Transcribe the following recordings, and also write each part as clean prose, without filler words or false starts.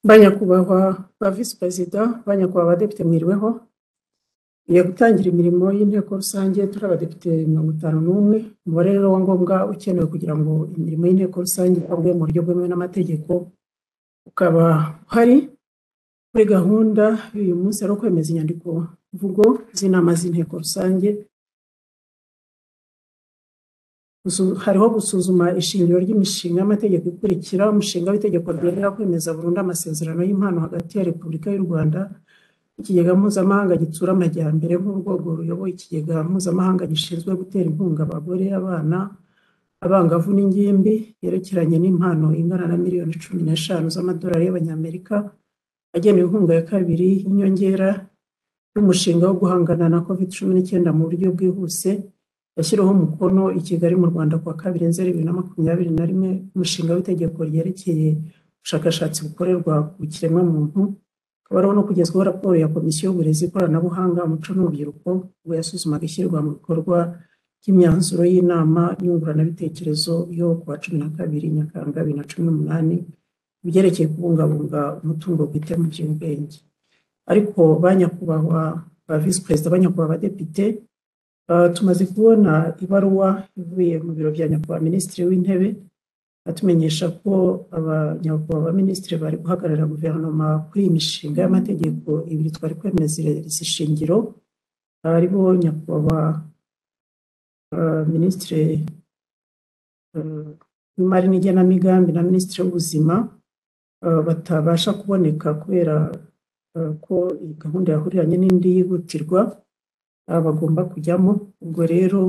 Ba nyakubahwa ba visi perezida, ba nyakubahwa abadepite, mwiriweho. Tugiye gutangira imirimo y'inteko rusange turi abadepite 51. Umubare rero wa ngombwa ukenewe kugira ngo imirimo y'inteko rusange ikorwe mu buryo bwemewe n'amategeko ukaba uhari. Kuri gahunda y'uyu munsi ari ukwemeza inyandiko mvugo z'inama z'inteko rusange. Hariho gusuzuma ishingiro ry'imishinga y'amategeko ikurikira: umushinga w'itegeko ryemerera kwemeza burundu amasezerano y'impano hagati ya Repubulika y'u Rwanda n'Ikigega Mpuzamahanga Gitsura Amajyambere nk'urwego ruyoboye Ikigega Mpuzamahanga gishinzwe gutera inkunga abagore, abana, abangavu n'ingimbi, yerekeranye n'impano ingana na miliyoni 15 z'amadolari y'Abanyamerika agenewe inkunga ya kabiri y'inyongera y'umushinga wo guhangana na COVID-19 mu buryo bwihuse, yashyiriweho umukono i Kigali mu Rwanda kuwa 2 Nzeri 2021. Umushinga w'itegeko ryerekeye ubushakashatsi bukorerwa ku kiremwamuntu, akaba ariho no kugezwaho raporo ya Komisiyo y'Uburezi, Ikoranabuhanga, Umuco n'Urubyiruko ubwo yasuzumaga ishyirwa mu bikorwa ry'imyanzuro y'inama nyunguranabitekerezo yo kuwa 12 Nyakanga 2018 ku byerekeye kubungabunga umutungo bwite mu by'ubwenge. Ariko ba nyakubahwa ba visi perezida, ba nyakubahwa abadepite, tumaze kubona ibaruwa ivuye mu biro bya nyakubahwa minisitiri w'intebe atumenyesha ko abanyakubahwa ba minisitiri bari guhagararira guverinoma kuri iyi mishinga y'amategeko ibiri twari kwemeza ishingiro, aribo nyakubahwa minisitiri w'imari n'igenamigambi na minisitiri w'ubuzima, batabasha kuboneka kubera ko iyi gahunda yahuriranye n'indi yihutirwa bagomba kujyamo. Ubwo rero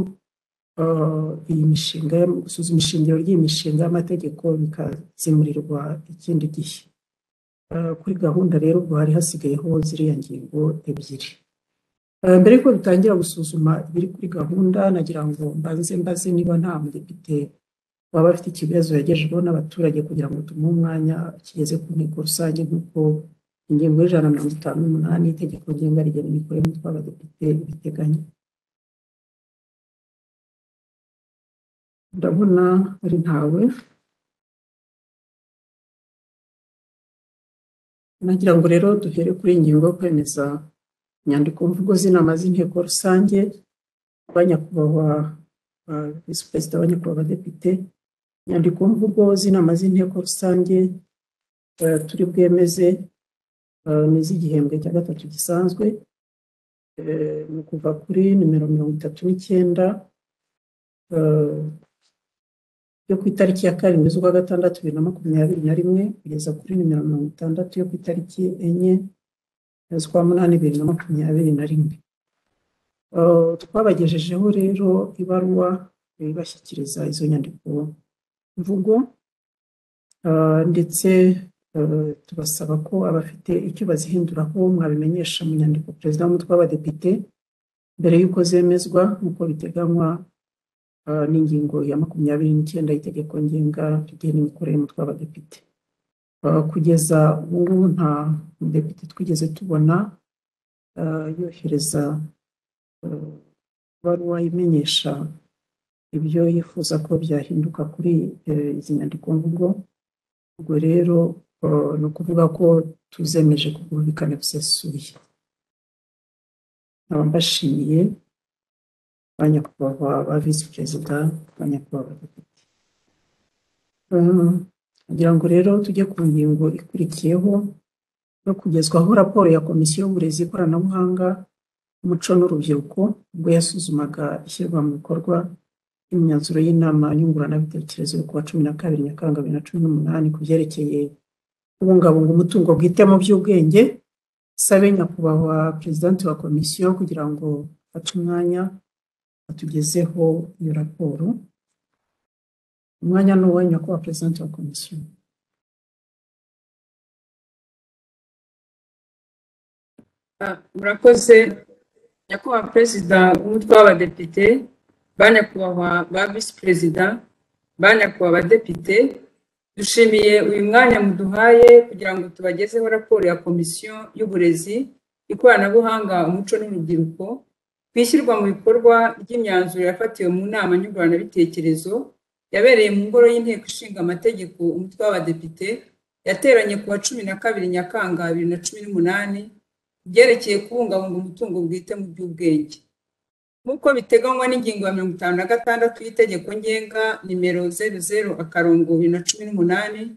iyi mishinga, gusuzuma ishingiro ry'iyi mishinga y'amategeko bikazimurirwa ikindi gihe. Kuri gahunda rero ubwo hari hasigayeho ziriya ngingo ebyiri. Mbere y'uko dutangira gusuzuma ibiri kuri gahunda, nagira ngo mbanze mbaze niba nta mudepite waba afite ikibazo yagejejweho n'abaturage kugira ngo tumuhe umwanya kigeze ku nteko rusange, nk'uko ingingo ya 158 y'itegeko ngenga rigena imikorere y'umutwe w'abadepite ibiteganya. Ndabona ari ntawe. Nagira ngo rero duhere kuri iyi ngingo yo kwemeza inyandiko mvugo z'inama z'inteko rusange. Ba nyakubahwa visi perezida, ba nyakubahwa abadepite, inyandiko mvugo z'inama z'inteko rusange turi bwemeze ni iz'igihembwe cya gatatu gisanzwe, ni ukuva kuri nimero 39 yo ku itariki ya 7 z'ukwa gatandatu 2021 kugeza kuri nimero 60 yo ku itariki 4 z'ukwa munani 2021. Twabagejejeho rero ibaruwa ibashyikiriza izo nyandiko mvugo, ndetse tubasaba ko abafite icyo bazihinduraho mwabimenyesha mu nyandiko perezida w'umutwe w'abadepite mbere y'uko zemezwa, nk'uko biteganywa n'ingingo ya 29 y'itegeko ngenga rigena imikorere y'umutwe w'abadepite. Kugeza ubu ngubu nta mudepite twigeze tubona yohereza ibaruwa imenyesha ibyo yifuza ko byahinduka kuri izi nyandiko mvugo. Ubwo rero ni ukuvuga ko tuzemeje ku bwumvikane busesuye. Nkaba mbashimiye ba nyakubahwa ba visi perezida, ba nyakubahwa abadepite. Kugira ngo rero tujye ku ngingo ikurikiyeho yo kugezwaho raporo ya Komisiyo y'Uburezi, Ikoranabuhanga, Umuco n'Urubyiruko ubwo yasuzumaga ishyirwa mu bikorwa imyanzuro y'inama nyunguranabitekerezo yo kuwa 12 Nyakanga 2018 ku byerekeye kubungabunga umutungo bwite mu by'ubwenge. Sabe nyakubahwa perezidante wa komisiyo kugira ngo afate umwanya atugezeho iyo raporo. Umwanya ni uwa nyakubahwa perezidante wa komisiyo. Murakoze nyakubahwa perezida w'umutwe w'abadepite, ba nyakubahwa ba visi perezida, ba nyakubahwa abadepite, dushimiye uyu mwanya muduhaye kugira ngo tubagezeho raporo ya Komisiyo y'Uburezi, Ikoranabuhanga, Umuco n'Urubyiruko ku ishyirwa mu bikorwa ry'imyanzuro yafatiwe mu nama nyunguranabitekerezo yabereye mu ngoro y'Inteko Ishinga Amategeko umutwe w'abadepite yateranye ku wa 12 Nyakanga 2018 byerekeye kubungabunga umutungo bwite mu by'ubwenge. Nk'uko biteganywa n'ingingo ya 56 y'itegeko ngenga nimero 00-2018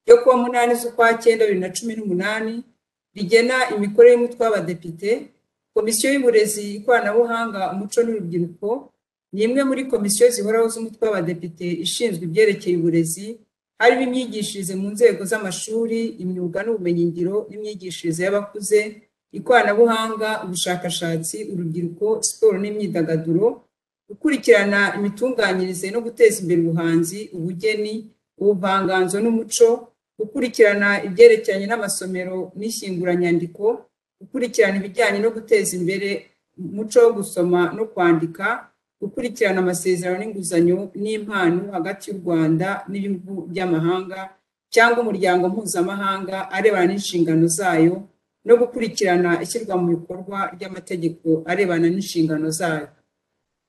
ryo kuwa 8 z'ukwa 9 2018 rigena imikorere y'umutwe w'abadepite, Komisiyo y'Uburezi, Ikoranabuhanga, Umuco n'Urubyiruko ni imwe muri komisiyo zihoraho z'umutwe w'abadepite ishinzwe ibyerekeye uburezi, harimo imyigishirize mu nzego z'amashuri, imyuga n'ubumenyingiro n'imyigishirize y'abakuze, ikoranabuhanga, ubushakashatsi, urubyiruko, siporo n'imyidagaduro, gukurikirana imitunganyirize no guteza imbere ubuhanzi, ubugeni, ubuvanganzo n'umuco, gukurikirana ibyerekeranye n'amasomero n'ishyinguranyandiko, gukurikirana ibijyanye no guteza imbere umuco wo gusoma no kwandika, gukurikirana amasezerano n'inguzanyo n'impano hagati y'u Rwanda n'ibihugu by'amahanga cyangwa umuryango mpuzamahanga arebana n'inshingano zayo, no gukurikirana ishyirwa mu bikorwa ry'amategeko arebana n'inshingano zayo.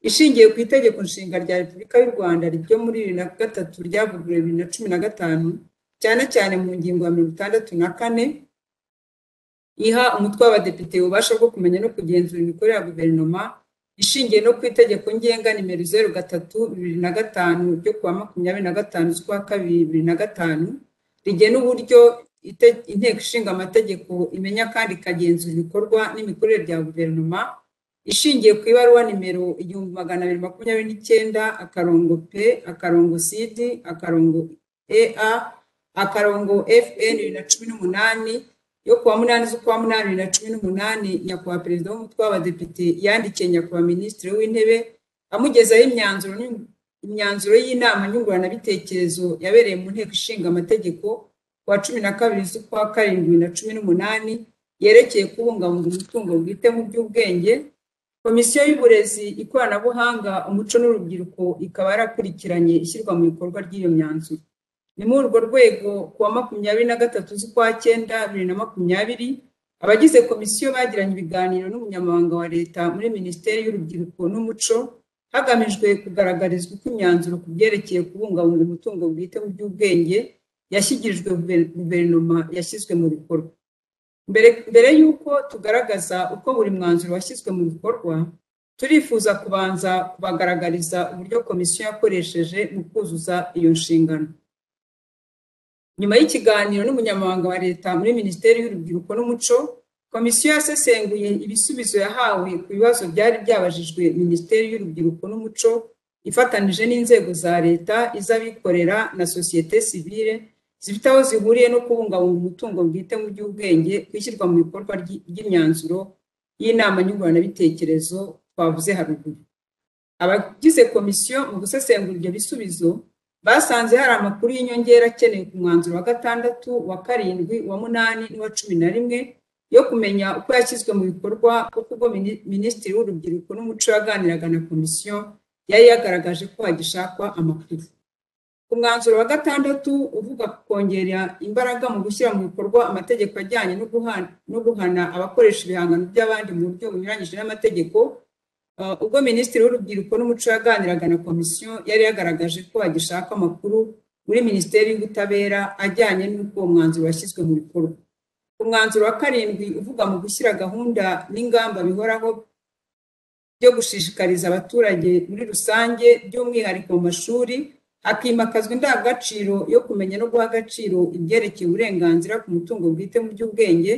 Ishingiye ku itegeko nshinga rya Repubulika y'u Rwanda ryo muri 2003 ryavuguruwe 2015, cyane cyane mu ngingo ya 64 iha umutwe w'abadepite ububasha bwo kumenya no kugenzura imikorere ya guverinoma, ishingiye no ku itegeko ngenga nimero 03-2005 ryo kuwa 25 z'ukwa 2 2005 rigena uburyo inteko ishinga amategeko imenya kandi ikagenzura ibikorwa n'imikorere bya guverinoma, ishingiye ku ibaruwa nimero 1229-P -CD -EA -FN 2018 yo kuwa 8 z'ukwa 8 2018 nyakubahwa perezida w'umutwe w'abadepite yandikiye nyakubahwa minisitiri w'intebe amugezaho imyanzuro y'inama nyunguranabitekerezo yabereye mu nteko ishinga amategeko kuwa 12 z'ukwa 7 2018 yerekeye kubungabunga umutungo bwite mu by'ubwenge. Komisiyo y'Uburezi, Ikoranabuhanga, Umuco n'Urubyiruko ikaba yarakurikiranye ishyirwa mu bikorwa ry'iyo myanzuro. Ni muri urwo rwego kuwa 23 z'ukwa 9 2020 abagize komisiyo bagiranye ibiganiro n'umunyamabanga wa leta muri Minisiteri y'Urubyiruko n'Umuco hagamijwe kugaragarizwa uko imyanzuro ku byerekeye kubungabunga umutungo bwite mu by'ubwenge yashyikirijwe guverinoma yashyizwe mu bikorwa. Mbere y'uko tugaragaza uko buri mwanzuro washyizwe mu bikorwa, turifuza kubanza kubagaragariza uburyo komisiyo yakoresheje mu kuzuza iyo nshingano. Nyuma y'ikiganiro n'umunyamabanga wa leta muri Minisiteri y'Urubyiruko n'Umuco, komisiyo yasesenguye ibisubizo yahawe ku bibazo byari byabajijwe Minisiteri y'Urubyiruko n'Umuco ifatanije n'inzego za leta, iz'abikorera na sosiyete sivile zifite aho zihuriye no kubungabunga umutungo bwite mu by'ubwenge ku ishyirwa mu bikorwa ry'imyanzuro y'inama nyunguranabitekerezo twavuze haruguru. Abagize komisiyo mu gusesengura ibyo bisubizo basanze hari amakuru y'inyongera akenewe ku mwanzuro wa 6, wa 7, wa 8 n'uwa 11 yo kumenya uko yashyizwe mu bikorwa, kuko ubwo Minisitiri w'Urubyiruko n'Umuco yaganiraga na komisiyo yari yagaragaje ko hagishakwa amakuru. Ku mwanzuro wa 6 uvuga kongera imbaraga mu gushyira mu bikorwa amategeko ajyanye no guhana abakoresha ibihangano by'abandi mu buryo bunyuranyije n'amategeko, ubwo Minisitiri w'Urubyiruko n'Umuco yaganiraga na komisiyo yari yagaragaje ko hagishakwa amakuru muri Minisiteri y'Ubutabera ajyanye n'uko uwo mwanzuro washyizwe mu bikorwa. Ku mwanzuro wa 7 uvuga mu gushyira gahunda n'ingamba bihoraho byo gushishikariza abaturage muri rusange by'umwihariko mu mashuri, hakimakazwa indangagaciro yo kumenya no guha agaciro ibyerekeye uburenganzira ku mutungo bwite mu by'ubwenge,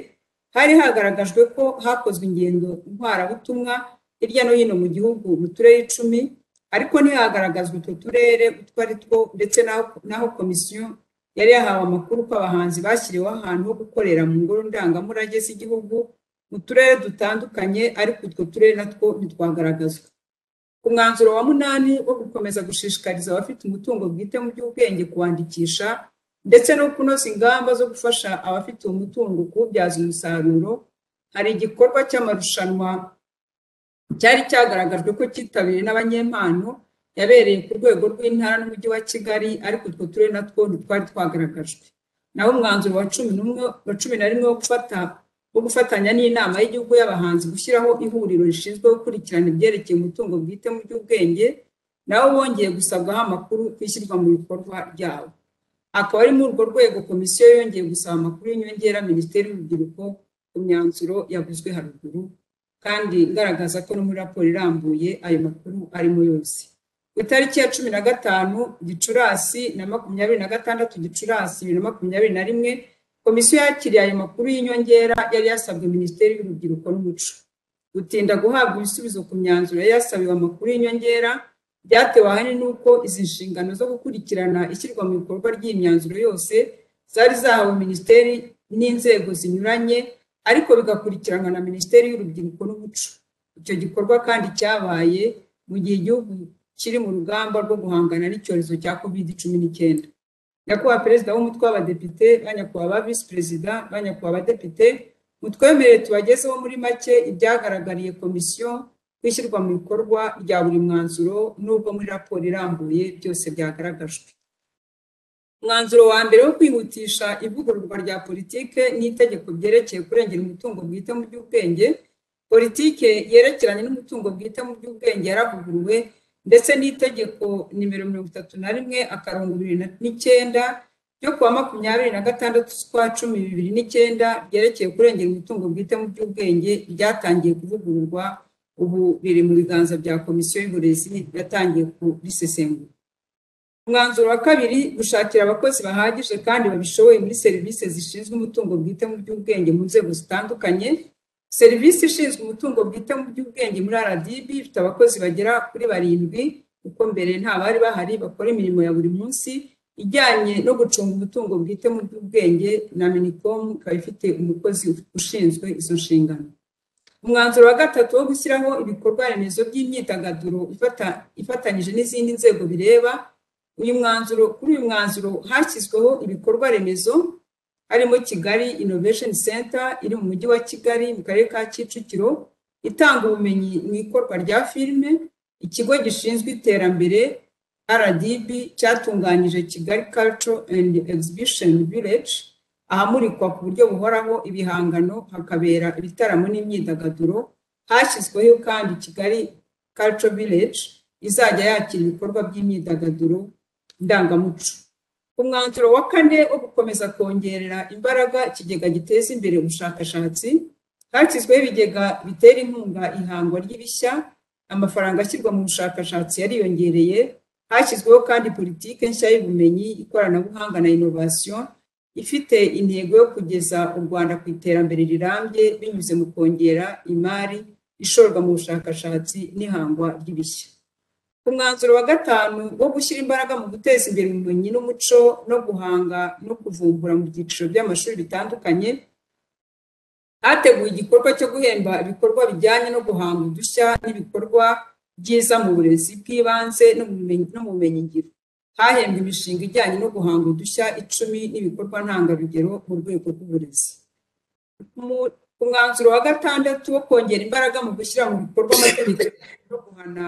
hari hagaragajwe ko hakozwe ingendo ntwarabutumwa hirya no hino mu gihugu mu turere 10, ariko ntihagaragazwa utwo turere utwo ari two, ndetse n'aho komisiyo yari yahawe amakuru ko abahanzi bashyiriweho ahantu ho gukorera mu ngoro ndangamurage z'igihugu mu turere dutandukanye, ariko utwo turere natwo ntitwagaragazwa. Ku mwanzuro wa 8 wo gukomeza gushishikariza abafite umutungo bwite mu by'ubwenge kuwandikisha ndetse no kunoza ingamba zo gufasha abafite uwo mutungo kuwubyaza umusaruro, hari igikorwa cy'amarushanwa cyari cyagaragajwe ko cyitabiriwe n'abanyempano yabereye ku rwego rw'intara n'umujyi wa Kigali, ariko utwo turere natwo ntitwari twagaragajwe. Naho umwanzuro wa 11 wo gufatanya n'inama y'igihugu y'abahanzi gushyiraho ihuriro rishinzwe gukurikirana ibyerekeye umutungo bwite mu by'ubwenge, nawo wongeye gusabwaho amakuru ku ishyirwa mu bikorwa ryawo. Akaba ari muri urwo rwego komisiyo yongeye gusaba amakuru y'inyongera Minisiteri y'Urubyiruko ku myanzuro yavuzwe haruguru, kandi ngaragaza ko no muri raporo irambuye ayo makuru arimo yose. Ku itariki ya 15 Gicurasi na 26 Gicurasi 2021, komisiyo yakiriye ayo makuru y'inyongera yari yasabwe Minisiteri y'Urubyiruko n'Umuco. Gutinda guhabwa ibisubizo ku myanzuro yari yasabiwe amakuru y'inyongera byatewe ahanini n'uko izi nshingano zo gukurikirana ishyirwa mu bikorwa ry'iyi myanzuro yose zari zahawe minisiteri n'inzego zinyuranye, ariko bigakurikiranwa na Minisiteri y'Urubyiruko n'Umuco. Icyo gikorwa kandi cyabaye mu gihe igihugu kiri mu rugamba rwo guhangana n'icyorezo cya COVID-19. Nyakubahwa Perezida w'Umutwe w'Abadepite, ba nyakubahwa ba Visi Perezida, ba nyakubahwa Abadepite, mutwemerere tubagezeho muri make ibyagaragariye komisiyo kwishyirwa mu bikorwa rya buri mwanzuro, n'ubwo muri raporo irambuye byose byagaragajwe. Umwanzuro wa mbere wo kwihutisha ivugururwa rya politike n'itegeko byerekeye kurengera umutungo bwite mu by'ubwenge. Politike yerekeranye n'umutungo bwite mu by'ubwenge yaravuguruwe, ndetse n'itegeko nimero 31/2009 ryo kuwa 26 z'ukwa 10 2009 ryerekeye kurengera umutungo bwite mu by'ubwenge ryatangiye kuvugururwa, ubu riri mu biganza bya Komisiyo y'Uburezi yatangiye kurisesengura. Umwanzuro wa kabiri, gushakira abakozi bahagije kandi babishoboye muri serivisi zishinzwe umutungo bwite mu by'ubwenge mu nzego zitandukanye. Serivisi ishinzwe umutungo bwite mu by'ubwenge muri RDB ifite abakozi bagera kuri 7, kuko mbere nta bari bahari bakora imirimo ya buri munsi ijyanye no gucunga umutungo bwite mu by'ubwenge, na Minicom ikaba ifite umukozi ushinzwe izo nshingano. Umwanzuro wa gatatu wo gushyiraho ibikorwa remezo by'imyidagaduro ifatanyije n'izindi nzego bireba. Kuri uyu mwanzuro hashyizweho ibikorwa remezo harimo Kigali Innovation Center iri mu mujyi wa Kigali mu karere ka Kicukiro, itanga ubumenyi mu ikorwa rya filime. Ikigo gishinzwe iterambere RDB cyatunganyije Kigali Culture and Exhibition Village, ahamurikwa ku buryo buhoraho ibihangano, hakabera ibitaramo n'imyidagaduro. Hashyizweho kandi Kigali Culture Village izajya yakira ibikorwa by'imyidagaduro ndangamuco. Umwanzuro wa kane wo gukomeza kongerera imbaraga ikigega giteza imbere ubushakashatsi. Hashyizweho ibigega bitera inkunga ihangwa ry'ibishya, amafaranga ashyirwa mu bushakashatsi yariyongereye. Hashyizweho kandi politike nshya y'ubumenyi, ikoranabuhanga na innovation ifite intego yo kugeza u Rwanda ku iterambere rirambye binyuze mu kongera imari ishorwa mu bushakashatsi n'ihangwa ry'ibishya. Umwanzuro wa gatanu wo gushyira imbaraga mu guteza imbere ubumenyi n'umuco no guhanga no kuvumbura mu byiciro by'amashuri bitandukanye. Hateguwe igikorwa cyo guhemba ibikorwa bijyanye no guhanga udushya n'ibikorwa byiza mu burezi bw'ibanze no mu bumenyingiro. Hahembwe imishinga ijyanye no guhanga udushya 10 n'ibikorwa ntangarugero mu rwego rw'uburezi. Umwanzuro wa gatandatu wo kongera imbaraga mu gushyira mu bikorwa amategeko no guhana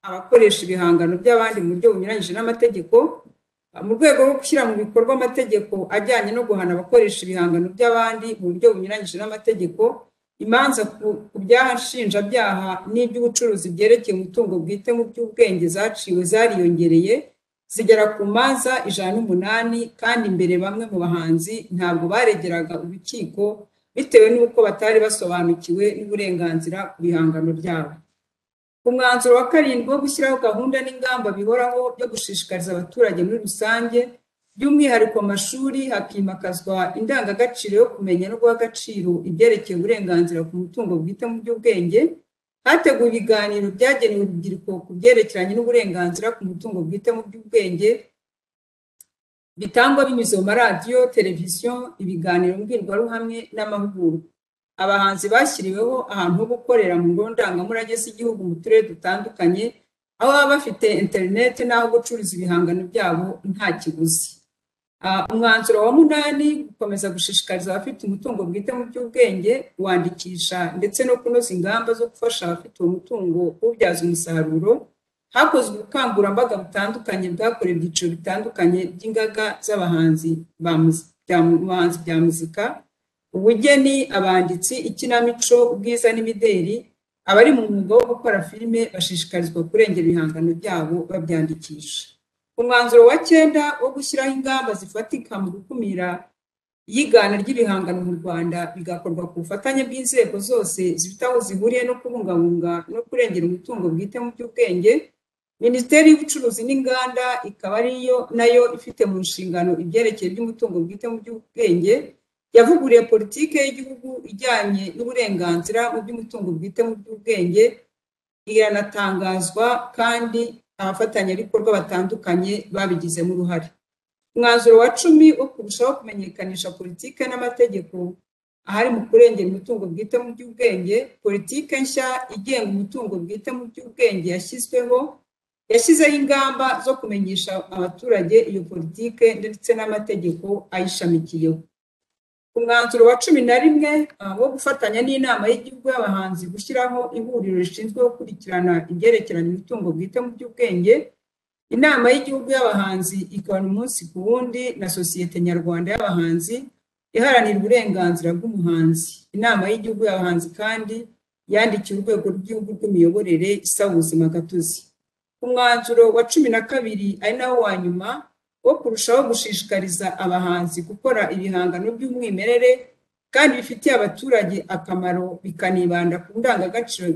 abakoresha ibihangano by'abandi mu buryo bunyuranyije n'amategeko. Mu rwego rwo gushyira mu bikorwa amategeko ajyanye no guhana abakoresha ibihangano by'abandi mu buryo bunyuranyije n'amategeko, imanza ku byaha nshinjabyaha n'iby'ubucuruzi byerekeye umutungo bwite mu by'ubwenge zaciwe zariyongereye zigera ku manza 108, kandi mbere bamwe mu bahanzi ntabwo baregeraga urukiko bitewe n'uko batari basobanukiwe n'uburenganzira ku bihangano byabo. Umwanzuro wa karindwi wo gushyiraho gahunda n'ingamba bihoraho byo gushishikariza abaturage muri rusange, by'umwihariko amashuri, hakimakazwa indangagaciro yo kumenya no guha agaciro ibyerekeye uburenganzira ku mutungo bwite mu by'ubwenge. Hateguwe ibiganiro byagenewe urubyiruko ku byerekeranye n'uburenganzira ku mutungo bwite mu by'ubwenge, bitangwa binyuze mu maradiyo, televiziyo, ibiganiro mbwirwaruhame n'amahugurwa. Abahanzi bashyiriweho ahantu ho gukorera mu ngoro ndangamurage z'igihugu mu turere dutandukanye, aho baba bafite interineti n'aho gucuruza ibihangano byabo nta kiguzi. Umwanzuro wa munani, gukomeza gushishikariza abafite umutungo bwite mu by'ubwenge kuwandikisha ndetse no kunoza ingamba zo gufasha abafite uwo mutungo kuwubyaza umusaruro. Hakozwe ubukangurambaga butandukanye bwakorewe ibyiciro bitandukanye by'ingaga z'abahanzi bya muzika, ubugeni, abanditsi, ikinamico, ubwiza n'imideri. Abari mu mwuga wo gukora filime bashishikarizwa kurengera ibihangano byabo babyandikisha. Umwanzuro wa 9 wo gushyiraho ingamba zifatika mu gukumira iyigana ry'ibihangano mu Rwanda bigakorwa ku bufatanye bw'inzego zose zifite aho zihuriye no kubungabunga no kurengera umutungo bwite mu by'ubwenge, Minisiteri y'Ubucuruzi n'Inganda ikaba ariyo nayo ifite mu nshingano ibyerekeye by'umutungo bwite mu by'ubwenge, yavuguriye politike y'igihugu ijyanye n'uburenganzira mu by'umutungo bwite mu by'ubwenge, iranatangazwa kandi abafatanyabikorwa batandukanye babigizemo uruhare. Umwanzuro wa 10 wo kurushaho kumenyekanisha politike n'amategeko ahari mu kurengera umutungo bwite mu by'ubwenge, politike nshya igenga umutungo bwite mu by'ubwenge yashyizeho ingamba zo kumenyesha abaturage iyo politike ndetse n'amategeko ayishamikiyeho. Umwanzuro wa 11 wo gufatanya n'inama y'igihugu y'abahanzi gushyiraho ihuriro rishinzwe gukurikirana ibyerekeranye umutungo bwite mu by'ubwenge, inama y'igihugu y'abahanzi ikorana umunsi ku wundi na Sosiyete Nyarwanda y'Abahanzi iharanira uburenganzira bw'umuhanzi. Inama y'igihugu y'abahanzi kandi yandikiye urwego rw'igihugu rw'imiyoborere isaba ubuzima gatozi. Umwanzuro wa 12 ari nawo wa nyuma wo kurushaho gushishikariza abahanzi gukora ibihangano by'umwimerere kandi bifitiye abaturage akamaro, bikanibanda ku ndangagaciro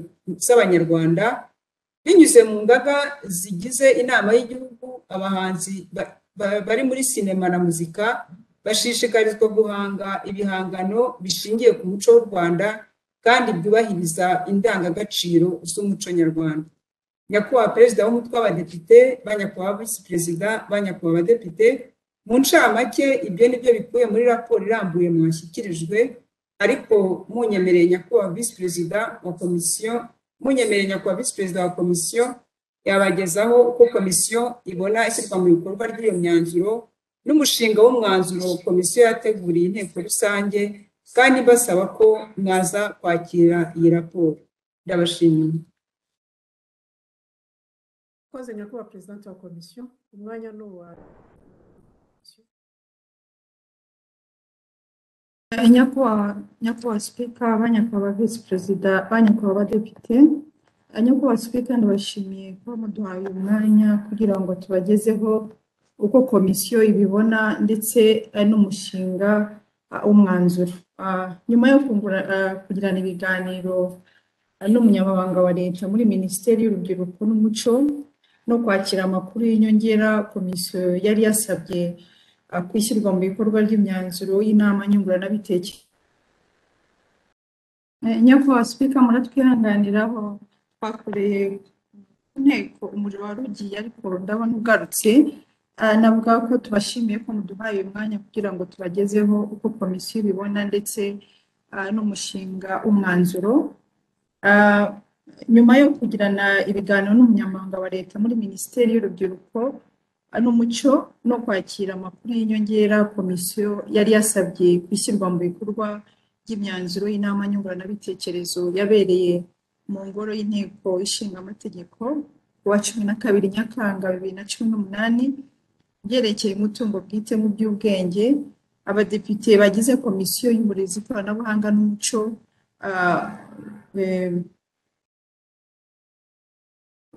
z'Abanyarwanda binyuze mu ngaga zigize inama y'igihugu. Abahanzi bari muri sinema na muzika bashishikarizwa guhanga ibihangano bishingiye ku muco w'u Rwanda kandi byubahiriza indangagaciro z'umuco nyarwanda. Nyakubahwa Perezida w'Umutwe w'Abadepite, ba Nyakubahwa Visi Perezida, ba Nyakubahwa Abadepite, mu ncamake ibyo nibyo bikubiye muri raporo irambuye mwashyikirijwe, ariko munyemereye Nyakubahwa Visi Perezida wa Komisiyo, munyemereye Nyakubahwa Visi Perezida wa Komisiyo yabagezaho uko komisiyo ibona ishyirwa mu bikorwa ry'iyo myanzuro n'umushinga w'umwanzuro komisiyo yateguriye inteko rusange, kandi mbasaba ko mwaza kwakira iyi raporo. Ndabashimiye. Murakoze Nyakubahwa Perezida wa Komisiyo, umwanya ni uwa Nyakubahwa Sipika, ba Nyakubahwa Visi Perezida, ba Nyakubahwa Abadepite. Nyakubahwa Sipika, ndabashimiye kuba muduhaye uyu mwanya kugira ngo tubagezeho uko komisiyo ibibona ndetse n'umushinga w'umwanzuro. Nyuma yo kugirana ibiganiro n'umunyamabanga wa leta muri Minisiteri y'Urubyiruko n'Umuco no kwakira amakuru y'inyongera komisiyo yari yasabye kwishyirwa mu bikorwa ry'imyanzuro y'inama nyunguranabitekerezo. Nyakubahwa Sipika, muratwihanganiraho twakoreye ku nteko umuriro wari ugiye ariko ndabona ugarutse. Navuga ko tubashimiye ko muduhaye uyu mwanya kugira ngo tubagezeho uko komisiyo ibibona ndetse n'umushinga w'umwanzuro. Nyuma yo kugirana ibiganiro n'umunyamabanga wa leta muri Minisiteri y'Urubyiruko n'Umuco no kwakira amakuru y'inyongera komisiyo yari yasabye kwishyirwa mu bikorwa ry'imyanzuro y'inama nyunguranabitekerezo yabereye mu ngoro y'inteko ishinga amategeko ku wa 12 Nyakanga 2018 byerekeye umutungo bwite mu by'ubwenge, abadepite bagize komisiyo y'uburezi, ikoranabuhanga n'umuco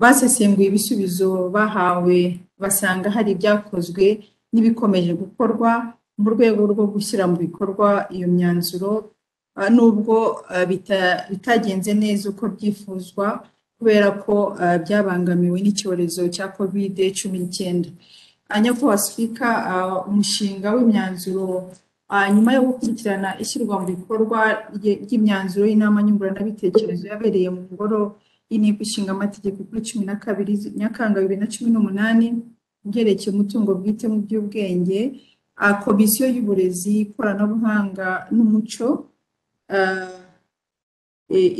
basesenguye ibisubizo bahawe, basanga hari ibyakozwe n'ibikomeje gukorwa mu rwego rwo gushyira mu bikorwa iyo myanzuro, nubwo bitagenze neza uko byifuzwa kubera ko byabangamiwe n'icyorezo cya COVID-19. Nyakubahwa Sipika, umushinga w'imyanzuro nyuma yo gukurikirana ishyirwa mu bikorwa ry'imyanzuro y'inama nyunguranabitekerezo yabereye mu ngoro y'inteko ishinga amategeko kuri 12 Nyakanga 2018 byerekeye umutungo bwite mu by'ubwenge, komisiyo y'uburezi, ikoranabuhanga n'umuco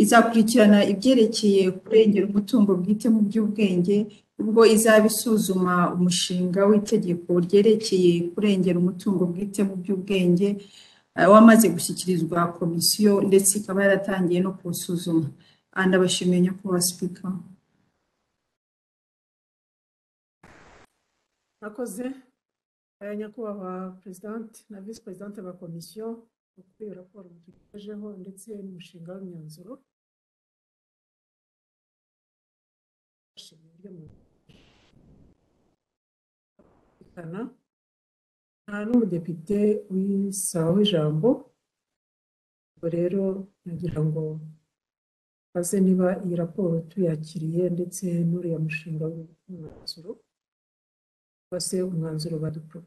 izakurikirana ibyerekeye kurengera umutungo bwite mu by'ubwenge ubwo izaba isuzuma umushinga w'itegeko ryerekeye kurengera umutungo bwite mu by'ubwenge wamaze gushyikirizwa komisiyo ndetse ikaba yaratangiye no kuwusuzuma. Ndabashimiye Nyakubahwa Sipika. Murakoze Nyakubahwa Perezidante na Visi Perezidante ba Komisiyo kuri iyo raporo mutugejejeho ndetse n'umushinga w'imyanzuro. Kana nta n'umudepite wisabaho ijambo. Ubwo rero nagira ngo baze niba iyi raporo tuyakiriye ndetse n'uriya mushinga w'umwanzuro, base umwanzuro badupro.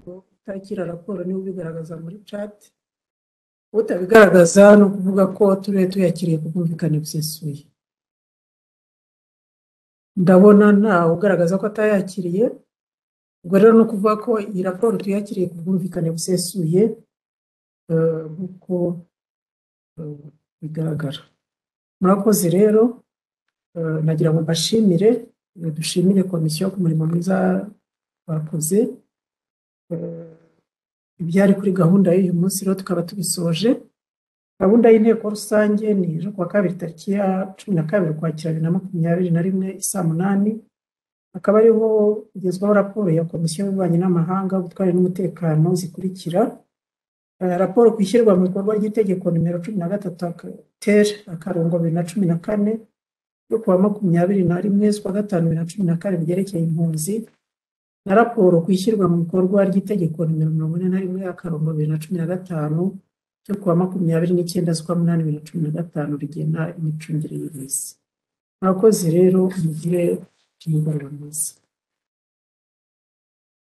Utakira raporo niwe ubigaragaza muri chat, utabigaragaza ni ukuvuga ko turiye tuyakiriye ku bwumvikane busesuye. Ndabona ntawe ugaragaza ko atayakiriye. Ubwo rero ni ukuvuga ko iyi raporo tuyakiriye ku bwumvikane busesuye, nk'uko bigaragara. Murakoze rero, nagira ngo mbashimire, dushimire komisiyo ku murimo mwiza bakoze. Ibyari kuri gahunda y'uyu munsi rero tukaba tubisoje. Gahunda y'inteko rusange ni ejo kuwa kabiri tariki ya 12 Ukwakira 2021 isaa 8, akaba ariho kugezwaho raporo ya komisiyo y'ububanyi n'amahanga, ubutwari n'umutekano zikurikira: raporo ku ishyirwa mu bikorwa ry'itegeko nimero 13 ter akarongo 2014 yo kuwa 21 z'ukwa gatanu 2014 ryerekeye impunzi, na raporo ku ishyirwa mu bikorwa ry'itegeko nimero 41 akarongo 2015 ryo kuwa 29 z'ukwa munani 2015 rigena imicungire y'ibiza. Murakoze rero, mugire umugoroba mwiza.